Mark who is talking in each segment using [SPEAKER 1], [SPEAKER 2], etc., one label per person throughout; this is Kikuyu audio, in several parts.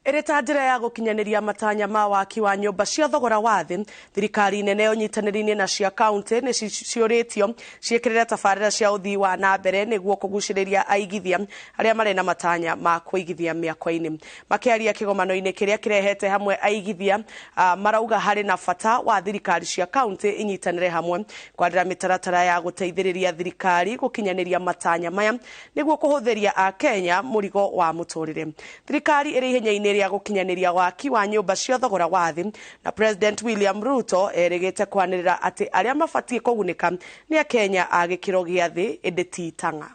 [SPEAKER 1] Ĩrĩ ta njĩra ya gũkinyanĩria matanya ma waki wa nyũmba cia thogora wa thĩ, thirikari nene ũnyitanĩri-inĩ na cia kaunti nĩ ciũrĩtio ciĩkĩrĩre tabarĩra cia ũthii wa na mbere nĩguo kũgucĩrĩria aigithia arĩa marĩ na matanya ma kũigithia mĩako-inĩ. Makĩaria kĩgomano-inĩ kĩrĩa kĩrehete hamwe aigithia, marauga harĩ na bata wa thirikari cia kaunti inyitanĩre hamwe kwarĩra mĩtaratara ya gũteithĩrĩria thirikari gũkinyanĩria matanya maya nĩguo kũhũthĩria Akenya mũrigo wa mũtũrĩre. Thirikari ĩrĩ ihenya-inĩ rĩa gũkinyanĩria waki wa nyũmba cia thogora wa thĩ, na President William Ruto erĩgĩte kwanĩrĩra atĩ arĩa mabatiĩ kũgunĩka nĩ Akenya a gĩkĩro gĩa thĩ ĩndĩ ti tang'a.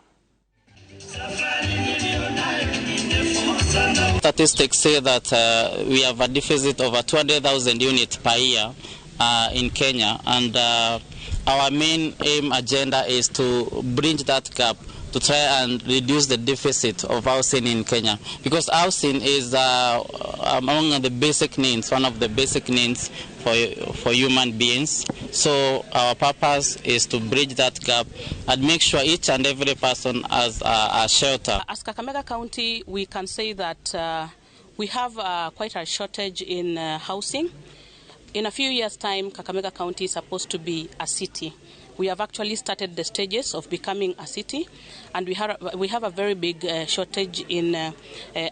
[SPEAKER 2] Statistics say that we have a deficit of 200,000 units per year in Kenya, and our main aim agenda is to bridge that gap, to try and reduce the deficit of housing in Kenya, because housing is among the basic needs, one of the basic needs for human beings. So our purpose is to bridge that gap and make sure each and every person has a shelter.
[SPEAKER 3] As Kakamega County, we can say that we have quite a shortage in housing. In a few years' time, Kakamega County is supposed to be a city. We have actually started the stages of becoming a city, and we have a very big shortage in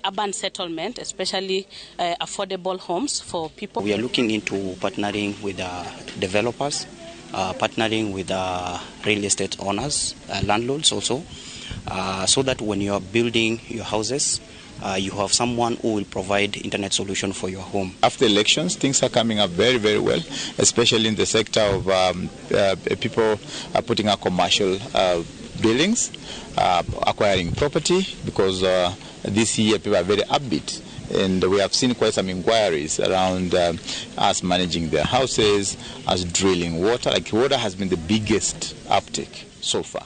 [SPEAKER 3] urban settlement, especially affordable homes for people.
[SPEAKER 4] We are looking into partnering with developers, partnering with real estate owners, landlords also, so that when you are building your houses, you have someone who will provide internet solution for your home.
[SPEAKER 5] After elections, things are coming up very, very well, especially in the sector of people are putting up commercial buildings, acquiring property, because this year people are very upbeat. And we have seen quite some inquiries around us managing their houses, us drilling water. Like, water has been the biggest uptake so far.